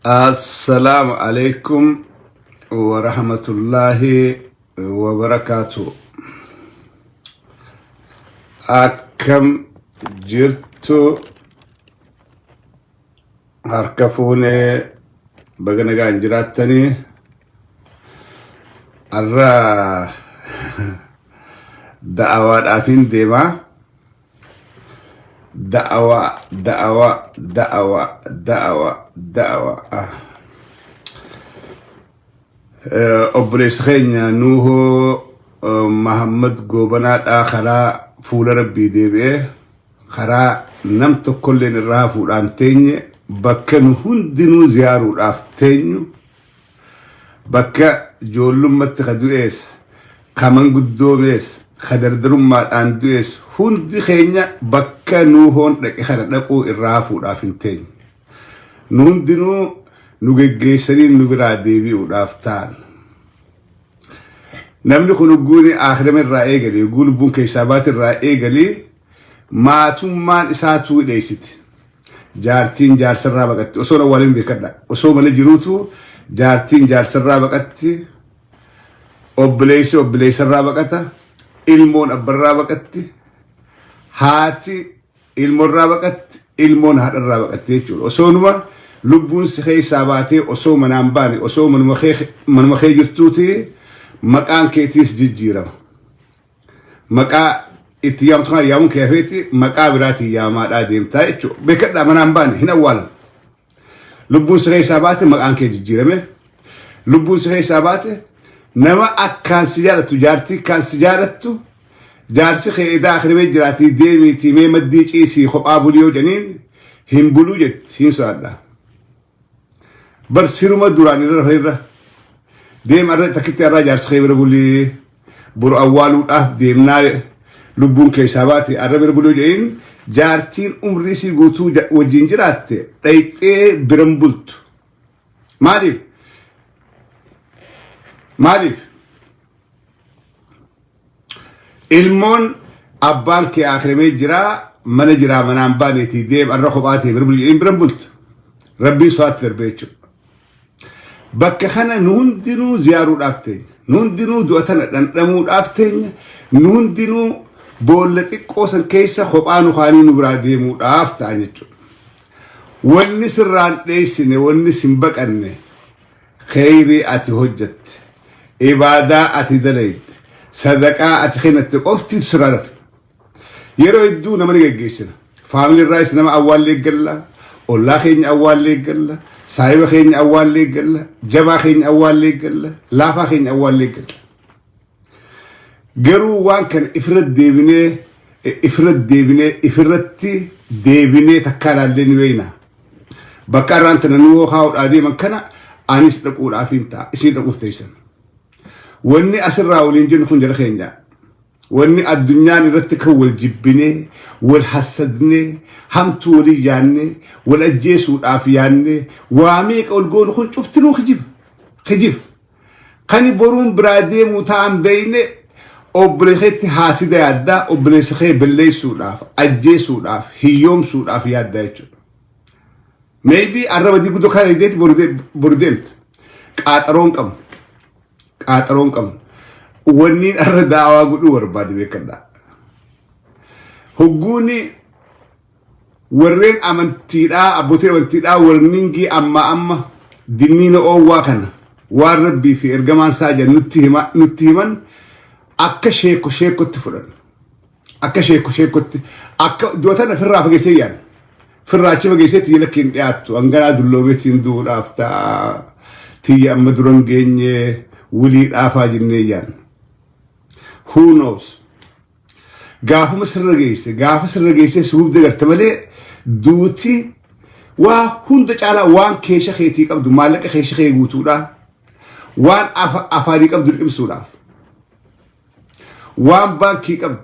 Assalaamu alaikum wa rahmatullahi wa barakaatu. Akkam jirtu harka fuunee baga nagaan jiraattanii har'a da'awaadhaafin deemaa. Da'awaa, da'awaa, da'awaa, da'awaa, da'awaa. Obboleessa keenya Nuuhoo Mahammad Goobanaadhaa karaa fuula Rabbii deebi'ee karaa nam tokkolleen irraa hafuudhaan teenye bakka nu hundinuu ziyaaruudhaaf teenyu Bakka ijoollummatti ka du'ees, ka manguddoomees, ka dardarummaadhaan du'ees hundi keenya bakka Nuuhoon dhaqe kana dhaquu irraa hafuudhaaf hin teenye. Nu hundinuu nu geggeessanii nu biraa deebi'uudhaaf ta'an. Namni kun hogguuni aakhirama irraa eegalee, hogguu lubbuun keessaa baate irraa eegalee maatummaan isaatuu dheessiti. Jaartiin jaarsarraa baqatti. Osoo awwaalin beekadha. Osoo mana jiruutu jaartiin jaarsarraa baqatti. Obboleessi obboleessarraa baqata. Ilmoon abbarraa baqatti. Haati ilmoorraa baqatti. Ilmoon haadharraa baqatti jechuudha. Osoonuma lubbuun si keessaa baatee osoo manaan baane osoo manuma kee jirtuuti maqaan keetiis jijjiirama. Maqaa itti yaamtu kana yaamuun kee hafeeti maqaa biraatiin yaamaadhaa deemtaa jechuudha. Beekadhaa manaan baane hin awwaalan. Lubbuun si keessaa baate maqaan kee jijjiirame. Lubbuun si keessaa baate nama akkaan si jaalattu jaartii akkaan si jaalattu jaarsi kee edaa akrimee jiraatii deemiitii mee maddii ciisii kophaa bulii yoo jedhaniin hin buluu jetti hin sodaadha. Bar siruma duraan irra rafe irra deem arra takkitti arraa jaarsa kee bira bulii boru awwaaluudhaaf deemnaa lubbuun keessaa baate arra bira buluu jedhin jaartiin umrii isii guutuu wajjin jiraatte dhayxee biran bultu. Maaliif? Maaliif? Ilmoon abbaan kee akiramee jiraa mana jiraa manaan baaneetii deem arra kophaa ta'e bira buli jedheen biran bultu. Rabbiin so'aatti darbee jechuudha. Bakka kana nu hundinuu ziyaaruudhaaf teenya. Nu hundinuu du'a tana dhandhamuudhaaf teenya. Nu hundinuu boolla xiqqoo san keessa kophaa nu kaanii nu biraa deemuudhaaf ta'an jechuudha. Wanni sirraan dheessine wanni sin baqanne Kheyrii ati hojjatte, ibaadaa ati dalayde, sadaqaa ati kennatte qoftiitu sirraa dafe. Yeroo hedduu nama ni geggeessina. Faamilii irraayis nama awwaallee galla, ollaa keenya awwaallee galla, saahiba keenya awwaallee galla, jabaa keenya awwaallee galla, laafaa keenya awwaallee galla. Garuu waan kana ifirratti deebinee ifirratti deebinee ifirratti deebinee takkaa ilaallee ni beekna. Bakka irraan tana nu kaa'uudhaa deeman kana anis dhaquudhaaf hin ta'a isin dhaquuf teessan. Wanni asirraa waliin jennu kun jara keenya. Wanni addunyaan irratti kan wal jibbinee, wal hassadnee, hamtuu walii yaannee, wal ajjeesuudhaaf yaannee, waa meeqa wal goonu kun cuftinuu kijiba. Kijiba. Kani boruun biraa deemuu ta'an beeyne obboleessa haasida yaaddaa obboleessa kee balleessuudhaaf, ajjeesuudhaaf, hiyyoomsuudhaaf yaaddaa jechuudha. Maybe arraba diguddoo kana deeti boru deemta. Qaaxaroon qabnu. Qaaxaroon qabnu. Wanni arra daawaa godhuu barbaade beekadhaa. Hogguuni Warreen amantiidhaa, abbootiin amantiidhaa warningii ammaa amma dinniina oowwaa kana waan Rabbii fi ergamaan isaa jedhan nutti hima nutti himan akka sheekko sheekkotti fudhanna. Akka sheekko sheekkotti akka du'a tana firraa fageessee yaadna. Firraa achi fageessee tiyya lakki hin dhiyaattu hanganaa dulloomeetiin du'uudhaaf ta'a tiyya amma duran geenye wilii dhaafaa jennee yaadna. Who knows? Gaafuma sirra geesse gaafa sirra geessee si hubde garte malee duuti waa hunda caalaa waan keesha keetii qabdu maallaqa keesha kee guutuudha waan afaanii qabdu liqimsuudhaaf waan baankii qabdu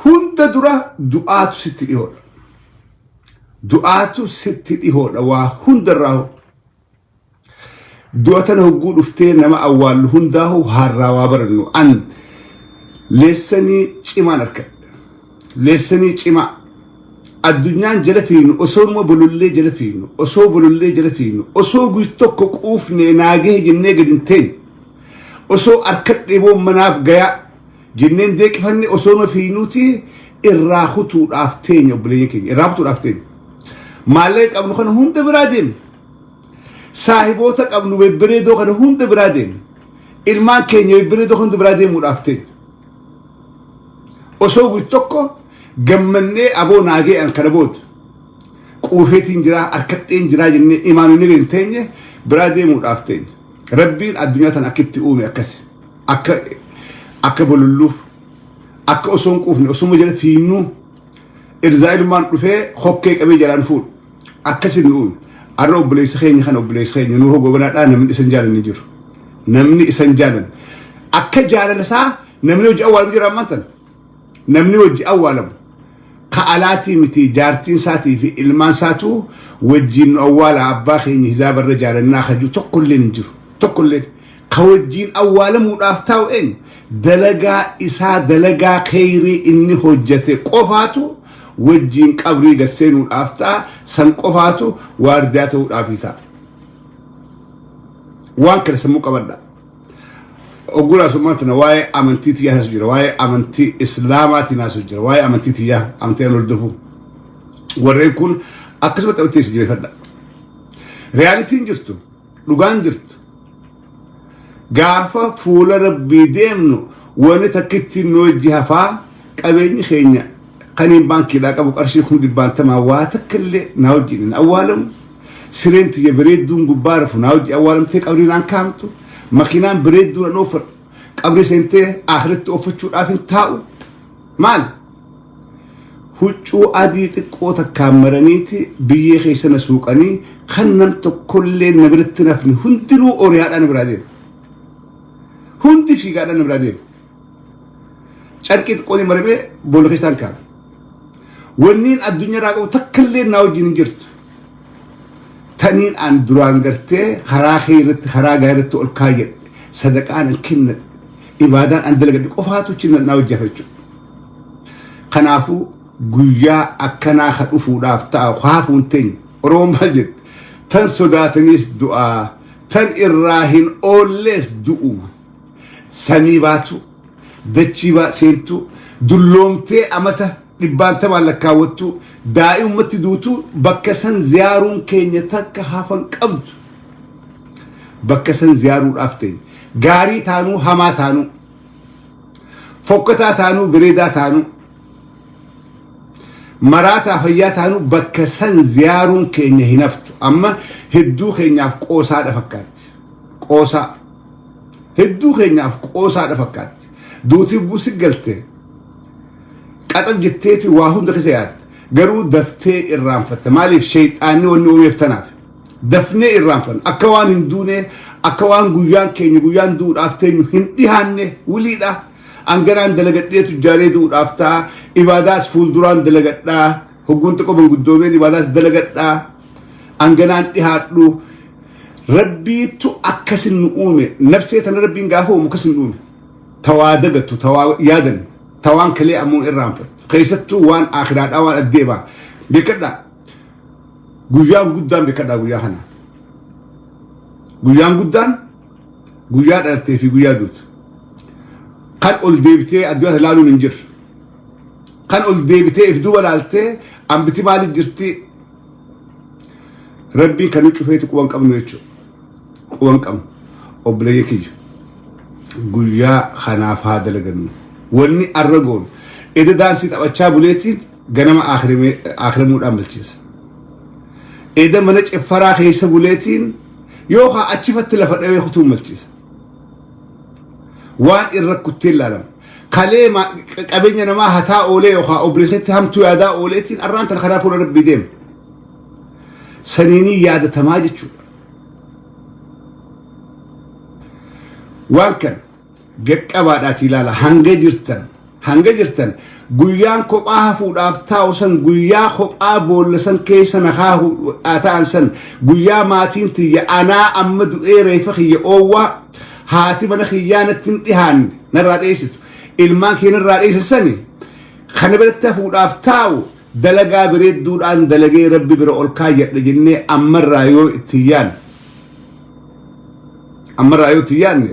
hunda dura du'aatu sitti dhihoodha. Du'aatu sitti dhihoodha waa hundarraa. Du'a tana hogguu dhuftee nama awwaallu hundaahu harraa waa barannu. An leessanii cimaan argadhe. Leessanii cimaa. Addunyaan jala fiignu osoonuma bolollee jala fiignu, osoo bolollee jala fiignu, osoo guyy tokko quufnee naagee jennee gadi hin teenye, osoo harkadhee boommanaaf gayaa jenneen deeqifanne, osooma fiignuuti irraa kutuudhaaf teenya. Obboleeyyan keenya, irraa kutuudhaaf teenya. Maallaqa qabnu kana hunda biraa deemna. Saahiboota qabnu bebbereedoo kana hunda biraa deemna. Ilmaan keenya bebbereedoo hunda biraa deemuudhaaf teenya. Osoo guyy tokko gammannee aboo naagee an kana booda quufeetiin jiraa, harkadheen jiraa jennee imaanonni gadi hin teenye, biraa deemuudhaaf teenya. Rabbiin addunyaa tana akka itti uume akkasi. Akka bololluuf, akka osoo hin quufne osuma jala fiinnuu irzaa'ilummaan dhufee hokkee qabee jalaan fuudhu akkasin nu uume. Arra obboleessa keenya kana, obboleessa keenya Nuuhoo Goobanaadhaa, namni isan jaalanni jiru. Namni isan jaalan akka jaalala isaa namni hojii awwaalamu jira ammaan tana. Namni hojii awwaalamu ka alaatii miti, jaartiin isaatii fi ilmaan isaatu wajjiin nu awwaala, abbaa keenya hizaabarra jaalannaa kajuu tokkolleen hin jiru. Tokkolleen ka wajjiin awwaalamuudhaaf taa'u eenyu? Dalagaa isaa, dalagaa kheyrii inni hojjate qofaatu wajjiin qabrii gad seenuudhaaf ta'a, san qofaatu waardiyaa ta'uudhaaf ta'a. Waan kana sammuu qabadha. Oggulaa summaan tana waa'ee amantii tiyyaa haasu jira, waa'ee amantii islaamaatiin haasu jira, waa'ee amantii tiyyaa, amantii an hordofu. Warreen kun akkasumatti amantii isin jabeeffadha. Realityn jirtu, dhugaan jirtu. Gaafa fuula Rabbii deemnu wanni takkitti nu wajji hafaa? Qabeenyi keenya kaniin baankiidhaa qabu qarshii 200,000 waa takka illee naa wajjin hin awwaalamu. Sireen tiyya bareedduun gubbaa rafu naa wajji awwaalamtee qabrii naan kaamtu. Makiinaan bareedduun an oofadhu qabrii seentee akhiratti ooffachuudhaaf hin taa'u. Maal? Huccuu adii xiqqoo takkaan maraniiti biyyee keessa na suuqanii, kan nam tokkollee na biratti nafni hundinuu oriyaadhaan na biraa deema. Hundi fiigaadhaan na biraa deema. Carqii xiqqoon maramee boolla keessaan kaa'ame. Wanniin addunyaa qabu takkallee naa wajjin hin jirtu. Taniin an duraan gartee karaa kee irratti, karaa gaarii irratti ol kaayyadhe, sadaqaan an kennadhe, ibaadaan an dalagadhe qofaatu cina naa hojjefa jechuudha. Kanaafuu guyyaa akkanaa ka dhufuudhaaf ta'a haafuun teenya. Oromoon maal jette? Tan sodaataniis du'aa, tan irraa hin oollees du'uma. Samii baatu, dachii seentu, dulloomtee amata dhibbaantamaan lakkaawwattu, daa'imumatti duutu, bakka san ziyaaruun keenya takka hafan qabdu. Bakka san ziyaaruudhaaf teenya. Gaarii taanuu, hamaa taanuu, fokkataa taanuu, bareedaa taanuu, maraataa fayyaa taanuu, bakka san ziyaaruun keenya hin haftu. Amma hedduu keenyaaf qoosaadha fakkaatti. Qoosaa. Hedduu keenyaaf qoosaadha fakkaatti. Duutii guusi galte qaxab jetteeti waa hunda keessa yaadda. Garuu daftee irraanfatta. Maaliif? Sheexaanni wanni uumeef tanaaf. Dafnee irraanfanna. Akka waan hin duune, akka waan guyyaan keenya, guyyaan du'uudhaaf teenyu hin dhihaanne wiliidha. Anganaan dalagadhee tujjaaree du'uudhaaf ta'a. Ibaadaas fuulduraan dalagadhaa. Hogguun xiqqoo manguddoomeen ibaadaas dalagadhaa. Anganaan dhihaadhu. Rabbiitu akkasin nu uume. Nafsee tana Rabbiin gaafa uumu akkasin nu uume. Tawaa dagattu, tawaa yaadan, tawaan kalee ammoo irraanfattu. Keessattuu waan akhiraadhaa, waan addeebaa. Beekadhaa. Guyyaan guddaan, beekadhaa, guyyaa kana. Guyyaan guddaan guyyaa dhalattee fi guyyaa duutu. Kan ol deebitee addunyaa ilaaluun hin jirre. Kan ol deebitee if duuba laaltee ambiti maaliif jirti? Rabbiin kan nu cufeetu quban qabnu jechuudha. Quban qabnu. Obboleeyyan kiyya. Guyyaa kanaaf haa dalagannu. Wanni arra goonu. Eda daansii taphachaa buleetiin ganama aakiramuudhaan bilcheessa. Eda mana ceffaraa keessa buleetiin yookaan achifatti lafa dhawee kutuun malchiisa. Waan irra kuttee ilaalama. Kalee qabeenya namaa hataa oolee yookaan obboleessatti hamtuu yaadaa ooleetiin arraan tana karaa fuula Rabbii deema. Saniinii yaadatamaa jechuudha. Waan kana gaqqabaadhaatii ilaala. Hanga jirtan, hanga jirtan, guyyaan kophaa hafuudhaaf taa'u san, guyyaa kophaa boolla san keessa na kaa'uu ta'an san, guyyaa maatiin tiyya anaa amma du'ee reeffa kiyya oowwaa haati mana kiyyaa natti hin dhihaanne narraa dheessitu, ilmaan kiyya narraa dheessan sani kana biratti hafuudhaaf taa'u. Dalagaa bareedduudhaan dalagee Rabbi bira ol kaayyadha jennee ammarraa yoo itti yaanne, ammarraa yoo itti yaanne,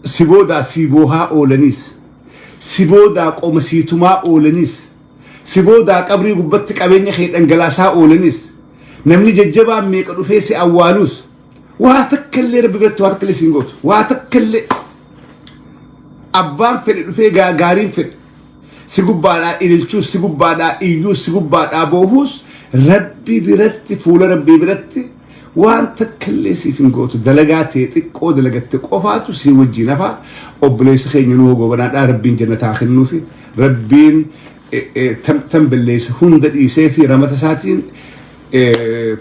si boodaa sii boohaa oolaniis, si boodaa qoma siitumaa oolaniis, si boodaa qabrii gubbatti qabeenya kee dhangalaasaa oolaniis, namni jajjabaan meeqa dhufee si awwaaluus, waa takka illee Rabbi biratti waa takka illee siin gootu. Waa takka illee abbaan fedhe dhufee gaariin fedhe si gubbaadhaa ililchuus, si gubbaadhaa iyyuus, si gubbaadhaa boohuus, Rabbi biratti, fuula Rabbii biratti waan takka illee siif hin gootu. Dalagaa ta'e xiqqoo dalagatte qofaatu si wajjin hafa. Obboleessa keenya Nuhoo Goobanaadhaa Rabbiin jannataa kennuufi, Rabbiin tan balleessa hunda dhiisee fi ramata isaatiin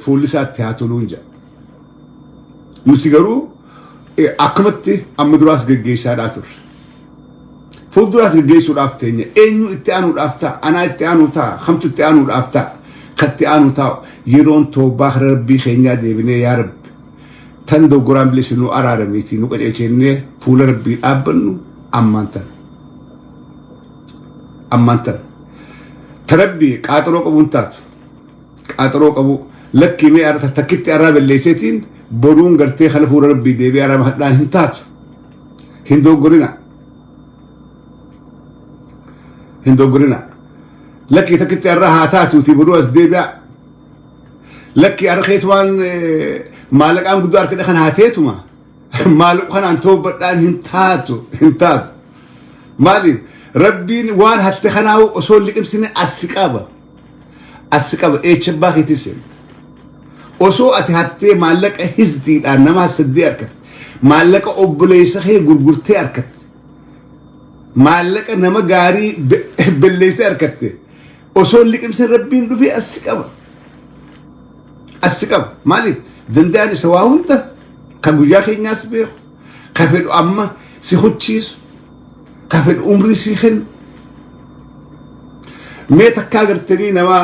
fuulli isaatti haa toluun jedha. Nuti garuu akkumatti amma duraas geggeessaadhaa turre. Fuulduraas geggeessuudhaaf teenya. Eenyu itti aanuudhaaf ta'a? Anaa itti aanuu ta'a? Kamtu itti aanuudhaaf ta'a? Katti aanu taa'u yeroon toobbaa kara Rabbii keenyaa deebinee, yaa Rabbi, tan doggoraan bilisa nu araaramiitii nu qajeelchennee fuula Rabbii dhaabbannu ammaan tan. Ammaan tan. Ta Rabbii qaaxaroo qabuun taatu. Qaaxaroo qabu lakkii mee takkitti arraa balleesseetiin boruun gartee kana fuula Rabbii deebi'ee araarama hadhaan hin taatu. Hin doggorina. Hin doggorina. Lakkii takkitti arraa haa taatuuti boruu as deebi'a. Lakkii arra keetumaan maallaqaan guddoo harka kan haa teetuma. Maallaqa kanaan toobadhaan hin taatu, hin taatu. Maaliif? Rabbiin waan hatte kanaa osoo liqimsine as si qaba. As si qaba, eecha abbaa keetii seenta. Osoo ati hattee maallaqa hizdiidhaan nama hassaddee harkatte, maallaqa obboleessa kee gurgurtee harkatte, maallaqa nama gaarii belleessee harkatte, osoo liqimsine Rabbiin dhufee as si qaba. As si qaba. Maaliif? Danda'an isa waa hunda kan guyyaa keenyaas beeku, ka fedhu amma si huchiisu, ka fedhu umrii si kennu. Mee takkaa gartanii nama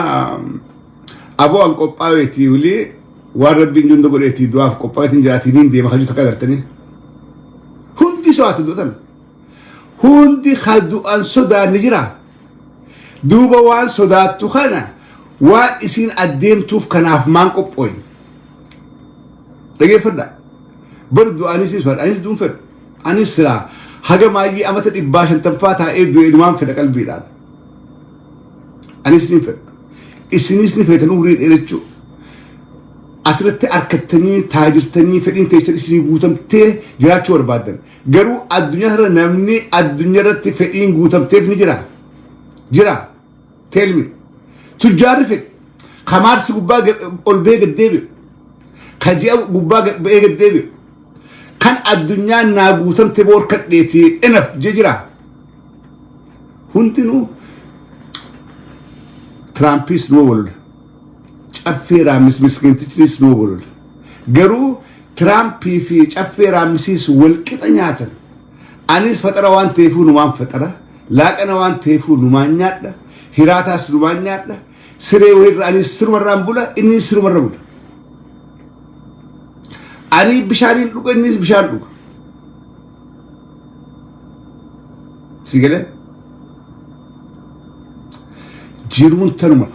aboo an qophaa'eetii wulii waan Rabbiin hunda godheetii du'aaf qophaa'eetiin jiraatii niin deema kajuu takkaa gartanii. Hundi so'aatu du'atan. Hundi ka du'an sodaan ni jira. Duuba waan sodaattu kana waan isiin addeemtuuf kanaaf maan qophooyin. Dhageeffadha. Bar du'aanis ni sodaadha. Anis du'uun fedhu. Anis silaa haga maayyii amata 150ffaa taa'ee du'e inumaan fedha qalbiidhaan. Anis ni fedha. Isinis ni feetan umrii dheerachuu. Asirratti harkattanii taajirtanii fedhiin teessan isinii guutamtee jiraachuu barbaaddan. Garuu addunyaa irra namni addunyaa irratti fedhiin guutamteef ni jira. Jira. Tell me. Tujjaarri fedhi. Kamaarsi gubbaa ol ba'ee gad deebi'u. Ka ji'a gubbaa ba'ee gad deebi'u. Kan addunyaan naa guutamte boor kadheetii enough jee jira. Hundinuu Tiraampiis numa bolola. Caffee Raammis miskiintichis numa bolola. Garuu Tiraampii fi Caffee Raammisiis wal qixa nyaatan. Anis faxara waan ta'eefuu numaan faxara. Laaqana waan ta'eefuu numaan nyaadha. Hiraataas numaan nyaadha. Siree wayirra anis sirumarraan bula, innis sirumarra bula. Ani bishaaniin dhuga, innis bishaan dhuga. Si galee? Jiruun tanuma.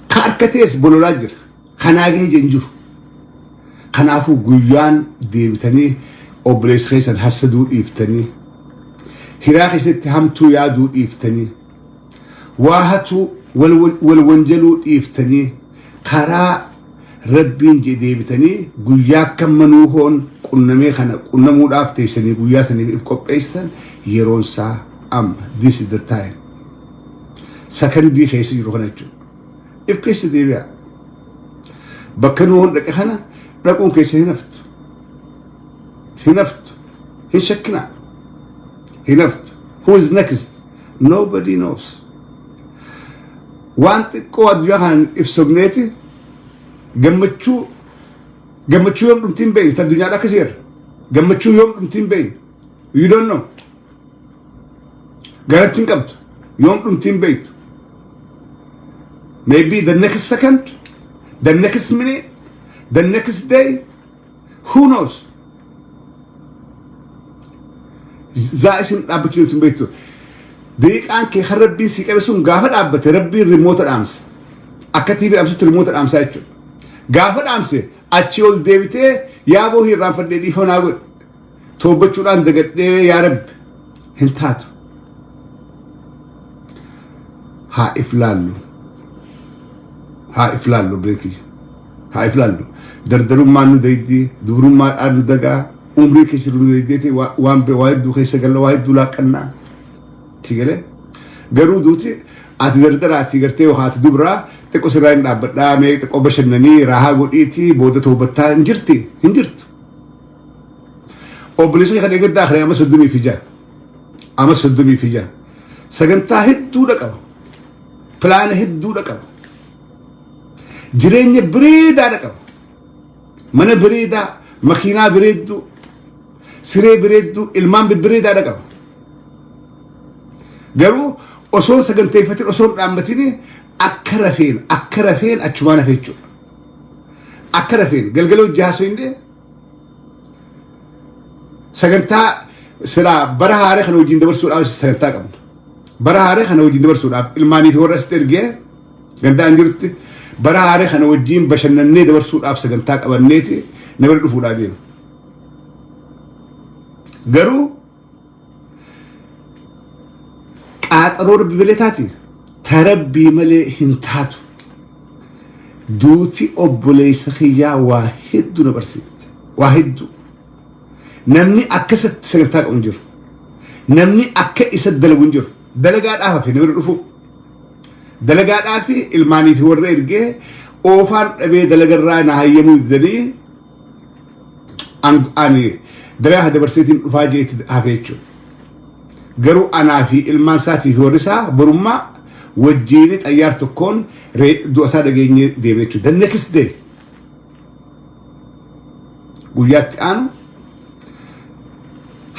Ka harkatees bololaa jira. Kanaa gahee hin jiru. Kanaafuu guyyaan deebitanii obboleessa keessan hassaduu dhiiftanii, hiraa keessatti hamtuu yaaduu dhiiftanii, waa hatuu wal wanjaluu dhiiftanii, karaa Rabbiin jedhe deebitanii guyyaa akka manuu hoon qunnamee kana qunnamuudhaaf teessanii guyyaa saniif if qopheessitan yeroon isaa amma. This is the time. Sakandii keessa jiru kana jechuudha. If keessa deebi'a. Bakka nu hoon dhaqe kana dhaquun keessa hin haftu. Hin haftu. Hin shakkinaa. Hin haftu. Who is next? Nobody knows. Waan xiqqoo addunyaa kanaan ibsamneeti gammachuu, gammachuu yoom dhumti hin beekne. Addunyaadha akkasii irra. Gammachuu yoom dhumti hin beekne. You don't know. Garatti hin qabdu. Yoom dhumti hin beektu. Maybe the next second, the next minute, the next day, who knows? Zaa isin dhaabbachuu hin beektu. Daqiiqaan kee kan Rabbiin sii qabe sun gaafa dhaabbate Rabbiin rimoota dhaamsa. Akka TV dhaamsutti rimoota dhaamsaa jechuudha. Gaafa dhaamse achi ol deebitee yaa boo hirraanfadhee dhiifama naa godhi. Toobbachuudhaan dagadhee yaa Rabbi hin taatu. Haa if laallu. Haa if laallu beekiyya. Haa if laallu. Dardarummaan nu daydi, dubrummaadhaan nu dagaa, umrii keessa jiru nu daydeeti waan waa hedduu keessa galla, waa hedduu laaqqannaa. Si galee? Garuu duuti ati dardara ati gartee yookaan ati dubraa xiqqoo sirraa hin dhaabbadhaa mee xiqqoo bashannanii raahaa godhiitii booda toobattaa hin jirti hin jirtu. Obboleessa kan eeggaddaa akhiraa amma 36 amma 36 sagantaa hedduudha qaba. Pilaana hedduudha qaba. Jireenya bareedaadha qaba. Mana bareedaa, makiinaa bareedduu, siree bareedduu, ilmaan bibbireedaadha qaba. Garuu osoon saganteeffatin osoon dhaammatin akka rafeen akka rafeen achumaan hafe jechuudha. Akka rafeen galgala hojii haasoo hin sagantaa silaa bara haaraa kana wajjin dabarsuudhaaf sagantaa qabna. Bara haaraa kana wajjin dabarsuudhaaf ilmaanii fi warra asitti ergee gandaan jirutti bara haaraa kana wajjin bashannannee dabarsuudhaaf sagantaa qabanneeti na bira dhufuudhaa deema. Garuu qaaxaroo rabbi malee taati ta rabbii malee hin taatu. Duuti obboleessa kiyyaa waa hedduu na barsiifte. Waa hedduu. Namni akkasatti sagantaa qabu hin jiru. Namni akka isa dalagu hin jiru. Dalagaadhaaf hafe nama dhufu. Dalagaadhaaf ilmaanii fi warra ergee oofaan dhabee dalagarraa na hayyamuu didanii ani dalagaa dabarseetiin dhufaa jeetti hafe jechuudha. Garuu anaa fi ilmaan isaatii fi warri isaa borummaa wajjiin xayyaar tokkoon du'a isaa dhageenyee deemne jechuudha. The next day guyyaatti aanu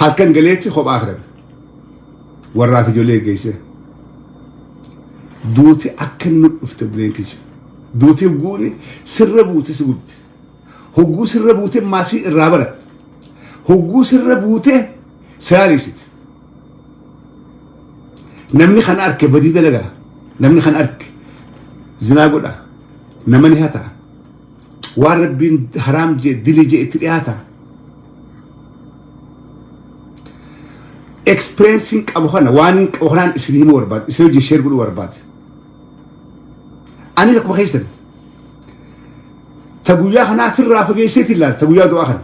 halkan galeetti kophaa firame. Warraa fi ijoollee geesse. Duuti akka inni dhufte buleen kiyya. Duuti guuni sirra buute si gubdi. Hogguu sirra buute maasii irraa baratta. Hogguu sirra buute siraariisiti. Namni kana arke badii dalagaa. Namni kana arke zinaa godha. Nama ni hata. Waan rabbiin haraam jee dilii jee itti dhiyaata. Experiensiin qabu kana waan hin qabu kanaan isin himuu barbaade isin wajjin share godhuu barbaade. Anis akkuma keessan ta guyyaa kanaa firraa fageesseetiin ilaala ta guyyaa du'aa kana.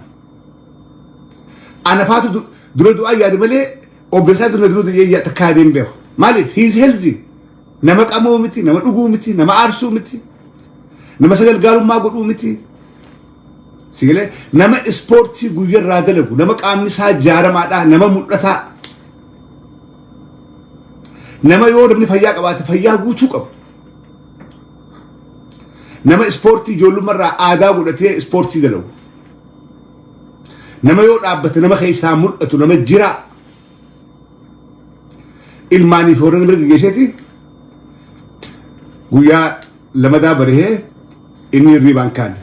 Ana faatu dura du'aa yaade malee obboleessaa dura dura du'ee takka yaadee hin beeku. Maaliif? He is healthy. Nama qamoo miti, nama dhuguu miti, nama aarsuu miti, nama sagalgaalummaa godhuu miti. Sigalee nama ispoortii guyyarraa dalagu, nama qaamni isaa jaaramaadhaa, nama mul'ataa. Nama yoo namni fayyaa qabaate fayyaa guutuu qabu. Nama ispoortii ijoollummarraa aadaa godhatee ispoortii dalagu. Nama yoo dhaabbate nama keessaa mul'atu nama jiraa. Ilmaanii fi warra mirga geesseeti guyyaa lamadaa barihee inni hirriibaan kaane.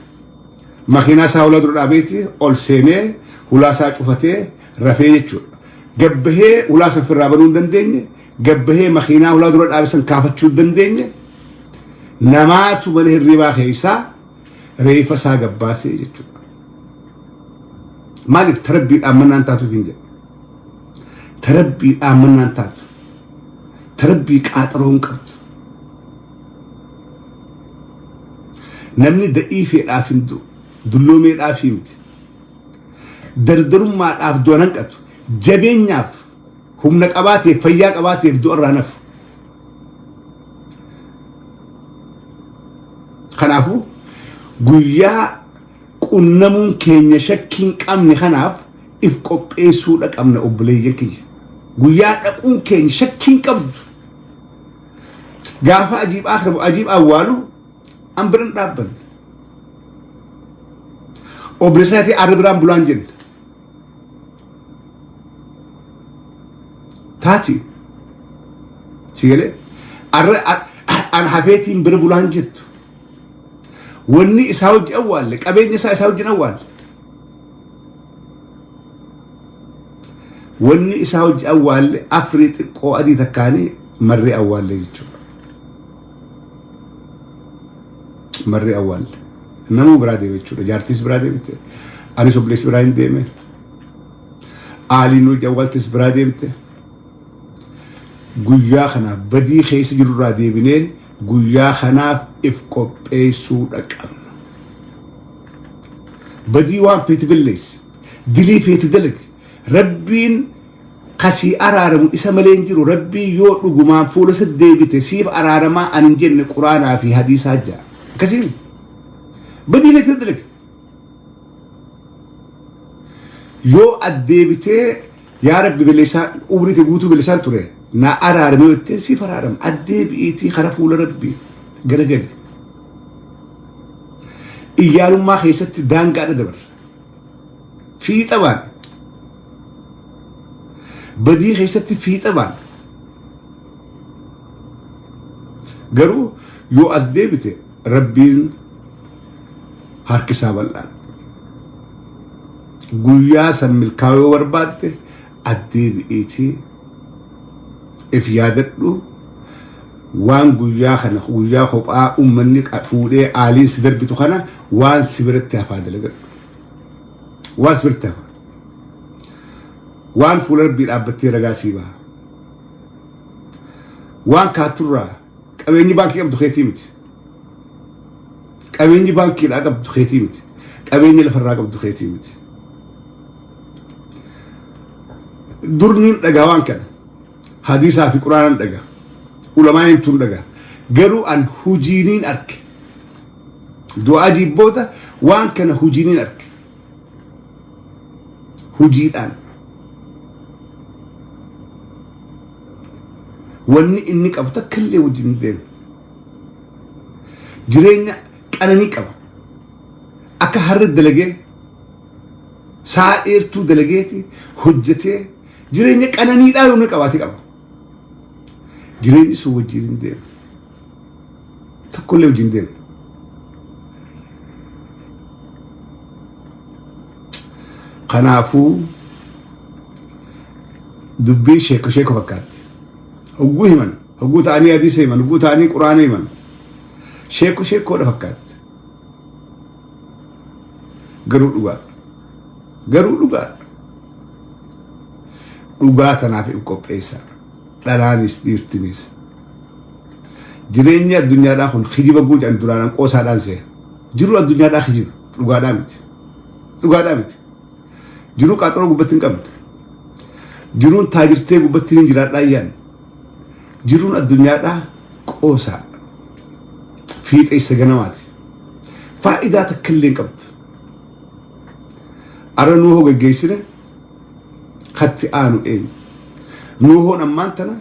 Makiinaa isaa hulaa dura dhaabeeti ol seenee hulaa isaa cufatee rafee jechuudha. Gabbahee hulaa san firraa banuu hin dandeenye, gabbahee makiinaa hulaa dura dhaabe san kaafachuu hin dandeenye. Namaatu mana hirribaa keessaa reeffa isaa gabbaasee jechuudha. Maaliif tarabbii dhaammannaan taatuuf hin jedhu. Tarabbii dhaammannaan taatu. Tarabbii qaaxaroo hin qabdu. Namni da'iifeedhaaf hin du'u. Dulloomeedhaaf miti. Dardarummaadhaaf du'a nan qatu. Jabeenyaaf humna qabaateef fayyaa qabaateef du'a irraa nafu. Kanaafuu guyyaa qunnamuun keenya shakkii hin qabne kanaaf if qopheessuudha qabna obboleeyyan kiyya. Guyyaa dhaquun keenya shakkii hin qabdu. Gaafa ajiib akhiramu ajiib awwaalu an biran dhaabbanne. Obboleessa isaatii arra biraan bulaan jenne. Taati. Si galee? Arra an hafeetiin bira bulaan jettu. Wanni isaa wajji awwaalle qabeenya isaa isaa wajjin awwaalle. Wanni isaa hojii awwaalle afrii xiqqoo adii takkaanii marree awwaalle jechuudha. Marree awwaalle. Namuu biraa deeme jechuudha. Jaartiis biraa deemte. Anis obboleessi biraa hin deeme. Aaliin hojii awwaaltes biraa deemte. Guyyaa kanaaf badii keessa jirurraa deebinee guyyaa kanaaf if qopheessuu qabna. Badii waan feete balleessi. Dilii feete dalagi. Rabbiin kasii araaramu isa malee hin jiru. Rabbiin yoo dhugumaan fuula isa deebite siif araaramaa ani hin jenne quraanaa fi hadiisaa jaa. Akkasiin badii feete dalagi. Yoo addeebitee yaa Rabbi balleessaa umrii tee guutuu balleessaan ture na araarame yoo jetteen siif araarama. Addeebi'iitii kara fuula Rabbii garagali. Iyyaalummaa keessatti daangaadha dabarra. Fiixa baan. Badii keessatti fiixa baan. Garuu yoo as deebite Rabbiin harki isaa bal'aadha. Guyyaa san milkaa'uu yoo barbaadde addeebi'iitii if yaadadhu waan guyyaa kana guyyaa kophaa ummanni fuudhee aaliin si darbitu kana waan si biratti hafaa dalagadhu. Waan si biratti hafaa. Waan fuula rabbii dhaabbattee ragaa sii baha. Waan kaatturraa qabeenyi baankii qabdu keetii miti. Qabeenyi baankiidhaa qabdu keetii miti. Qabeenyi lafarraa qabdu keetii miti. Durniin dhagaa waan kana. Hadiisaa fi quraanaan dhagaa. Ulamaa himtuun dhagaa. Garuu an hujiiniin arke. Du'aa jibboota waan kana hujiiniin arke. Hujiidhaan. Wanni inni qabu takka illee wajjin hin deemu. Jireenya qananii qaba. Akka har'a dalagee sa'a dheertuu dalageeti hojjetee jireenya qananiidhaa yoo inni qabaate qaba. Jireenyi sun wajjin hin deemu. Tokkollee wajjin hin deemu. Kanaafuu dubbiin sheeko sheeko fakkaatti. Hogguu himan, hogguu ta'anii hadiisa himan, hogguu ta'anii quraana himan. Sheeko sheekoodha fakkaatti. Garuu dhugaadha. Garuu dhugaadha. Dhugaa tanaaf if qopheessaa. Dhalaanis dhiirtinis. Jireenyi addunyaadhaa kun kijiba guutan duraan qoosaadhaan seera. Jiruu addunyaadhaa kijiba. Dhugaadhaa miti. Dhugaadhaa miti. Jiruu qaaxaroo gubbatti hin qabne. Jiruun taajirtee gubbatti hin jiraadhaa iyyaan. Jiruun addunyaadhaa qoosaa. Fiixeessa ganamaati. Faayidaa takka illee hin qabdu. Arra nuuhoo geggeessine katti aanu eenyu? Nuuhoon ammaan tana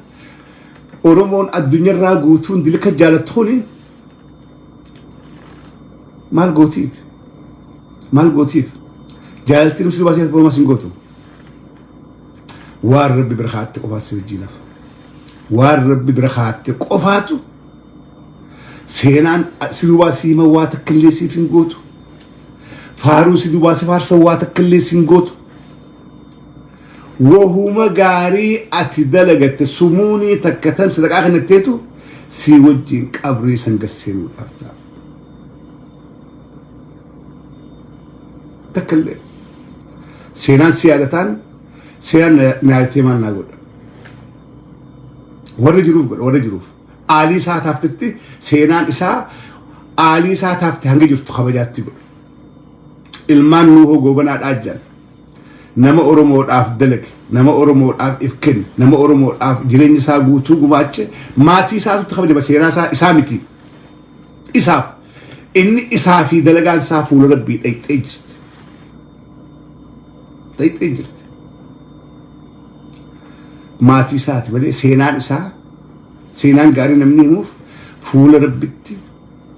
Oromoon addunyaarraa guutuun dilka jaalattu kuni maal gootiif? Maal gootiif? Jaalalti namsi dubaasee borumas hin gootu. Waan rabbi bira kaatte qofaas si wajjin hafa. Waan rabbi bira kaatte qofaatu seenaan si dubaa si himan waa takka illee siif hin gootu. Faaruu si dubaa si faarsan waa takka illee si hin gootu. Wahuma gaarii ati dalagatte sumuunii takka tan sadaqaa kennatteetu si wajjin qabrii san gasseenuudhaaf ta'a. Takka illee. Seenaan si yaadataan seenaan na yaadatee maal naa godha. Warra jiruuf godha warra jiruuf. Aalii isaa taaftetti seenaan isaa aalii isaa taafte hanga jirtu kabajaatti godha. Ilmaan Nuuhoo Goobanaa dhaajjan nama Oromoodhaaf dalage, nama Oromoodhaaf if kenne, nama Oromoodhaaf jireenya isaa guutuu gumaache maatii isaatutti kabajama seenaa isaa isaa miti. Isaaf inni isaa fi dalagaan isaa fuula rabbii dhayxee jirti. Dhayxee jirti. Maatii isaati malee seenaan isaa seenaan gaarii namni himuuf fuula rabbitti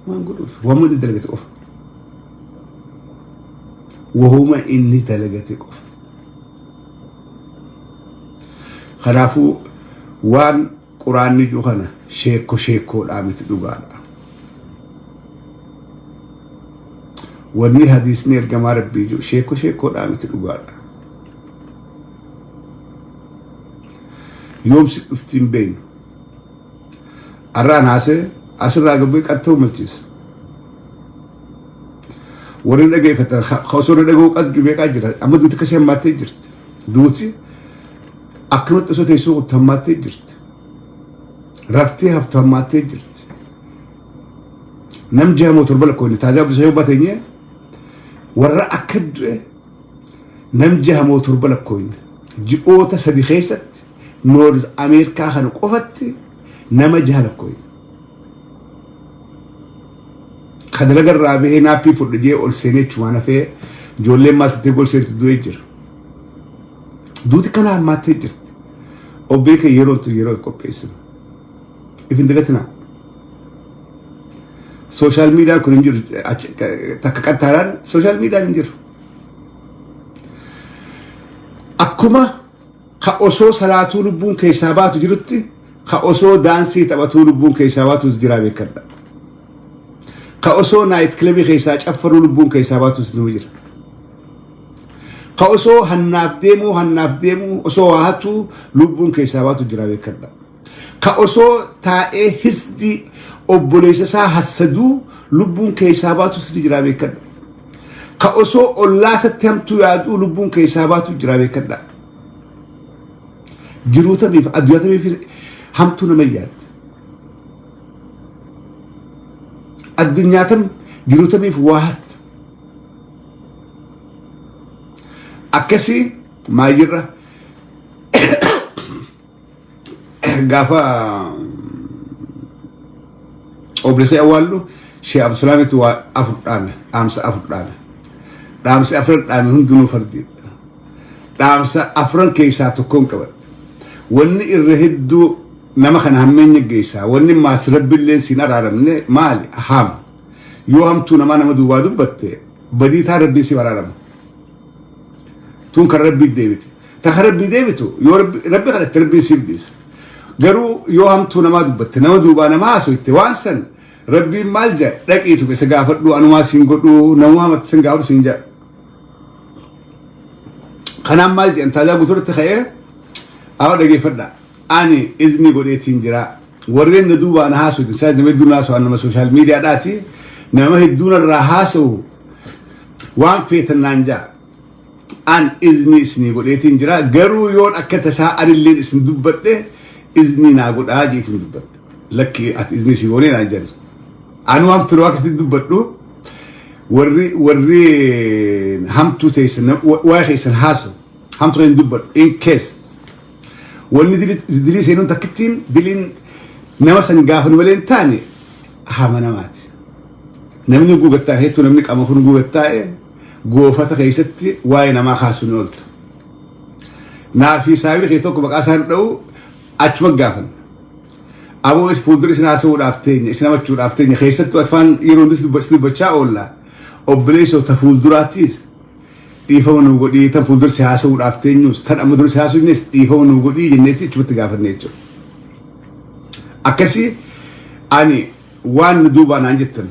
waan godhuuf waan inni dalagate qofa. Wahuma inni dalagate qofa. Kanaafuu waan quraanni jiru kana sheekko sheekkoodhaa miti dhugaadha. Wanni hadiisni ergamaa rabbii jiru sheekko sheekkoodhaa miti dhugaadha. Yoom si dhufti hin beeknu. Arraan haasee asirraa gabbee qatta'u malchiisa. Warri dhageeffatan osoo dhaga'uu qabdu beekaa jira. Amma duuti akkasii hammaattee jirti. Duuti akkanumatti osoo teessoo qottu hammaattee jirti. Raftee haftu hammaattee jirti. Nam jaha moo torba lakkoofne taazaa bisa yoo bateenye warra akka du'e nam jaha moo torba lakkoofne ji'oota sadi keessatti Noorz Ameerikaa kana qofatti nama jaha lakkoofne. Ka dalaga irraa bahee naappii fudhe jee ol seenee chumaan hafee ijoolleen maal tattee gol seentu du'ee jira. Duuti kana hammaattee jirti. Obbee kee yeroon tun yeroo qopheessinu. If hin dagatinaa. Sooshaal miidiyaan kun hin jiru takka qattaaraan sooshaal miidiyaan hin jiru. Akkuma ka osoo salaatuu lubbuun keessaa baatu jirutti ka osoo daansii taphatuu lubbuun keessaa baatus jiraa beekadha. Ka osoo night clubii keessaa caffaruu lubbuun keessaa baatus numa jira. Ka osoo hannaaf deemuu hannaaf deemuu osoo waa hatuu lubbuun keessaa baatu jira beekadha. Ka osoo taa'ee hisdii obboleessa isaa hassaduu lubbuun keessaa baatus ni jira beekadha. Ka osoo ollaa isatti hamtuu yaaduu lubbuun keessaa baatu jira beekadha. Jiruu tamiif addunyaa tamiif hamtuu nama yaadda. Addunyaa tam jiruu tamiif waa hatta. Akkasii maayirra gaafa obboleessa awwaallu Sheekh Abdusalaamitti waa afur dhaame, dhaamsa afur dhaame. Dhaamsi afran dhaame hundinuu fardiidha. Dhaamsa afran keessaa tokkoon qaban. Wanni irra hedduu nama kana hammeenya geessaa wanni maas rabbillee siin araaramne maali haama. Yoo hamtuu namaa nama duubaa dubbatte badii taa rabbiin si araarama. Tun kan rabbii deebite. Ta kan rabbii deebitu yoo rabbi kadhatte rabbiin siif dhiisa. Garuu yoo hamtuu namaa dubbatte nama duubaa nama haasoyte waan san rabbiin maal jedha dhaqiitu isa gaafadhu anumaa siin godhu namumaa matti sin gaafadhu siin jedha. Kanaan maal jedhan taajaa guutuurratti ka'ee awa dhageeffadha. Ani izni godheetiin jira. Warreen na duubaa na haasoyte isaa nama hedduun haasa'u nama sooshaal miidiyaadhaati nama hedduun irraa haasa'u waan feetan naan ja'a. An izni isinii godheetiin jira garuu yoon akka tasaa anilleen isin dubbadhe iznii naa godhaa jeetiin dubbadhe. Lakki ati iznii isin goonee naan jedhan. Anuu hamtuu akkasitti dubbadhu warri warri hamtuu teessan waa'ee keessan haasa'u hamtuu hin dubbadhu in case wanni dilii seenuun takkittiin diliin nama san gaafanu malee hin taane hama namaati. Namni guugattaa'e hedduu namni qaama kun guugattaa'e goofata keessatti waa'ee namaa kaasuun hin ooltu. Naa fi saayibni kee tokko maqaa isaan dha'u achuma gaafanna. Aboo is fuuldura isin haasa'uudhaaf teenya isin hamachuudhaaf teenya keessattuu afaan yeroo hundi si dubbachaa oolla. Obboleessoo ta fuulduraattis dhiifama nuu godhii tan fuuldura si haasa'uudhaaf teenyus tan amma dura si haasofnes dhiifama nuu godhii jenneeti achumatti gaafanne jechuudha. Akkasii ani waan nu duubaa naan jettan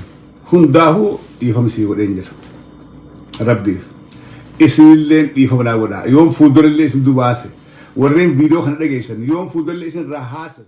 hundaahuu dhiifama sii godheen jira. Rabbiif. Isinilleen dhiifama naa godhaa. Yoom fuuldurallee isin duuba haase. Warreen viidiyoo kana dhageessan yoom fuuldurallee isin irraa haase.